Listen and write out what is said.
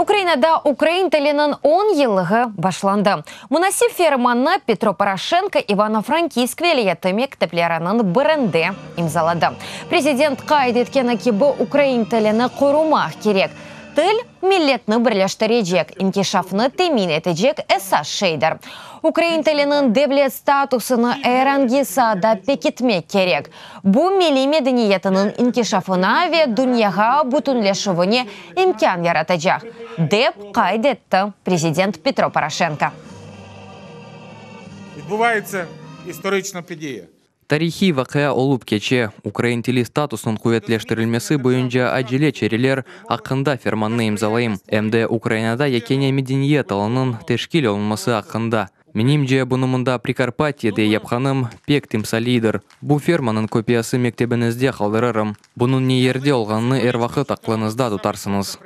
Ukrainada ukrain tiliniñ on yıllığı başlandı. Munasip fermannı Petro Poroşenko İvano-Frankivsk vilâyeti mektepleriniñ birinde imzaladı. Prezident qayd etkeni kibi, ukrain tilini qorumaq kerek. Til, milletni birleştirecek, inkişafnı temin etecek esas şeydir. Ukrain tiliniñ devlet statusını er angi saada pekitmek kerek. Bu, milliy medeniyetiniñ inkişafına ve dünyağa bütünleşüvine imkân yaratacaq, dep qayd etti prezident Petro Poroşenko. Tarihiy vaqia olıp keçe, ukrain tili statusınıñ quvetleştirilmesi boyunca acele çareler aqqında fermannı imzalayım, em de Ukrainada yekâne medeniyet alanınıñ teşkil olunması aqqında. Menimce, bunı mında Prikarpatyede yapqanım pek timsaliydir. Bu fermannıñ kopiyası mektebiñizde qaldırırım. Bunıñ ne yerde olğanını er vaqıt aqlıñızda tutarsıñız.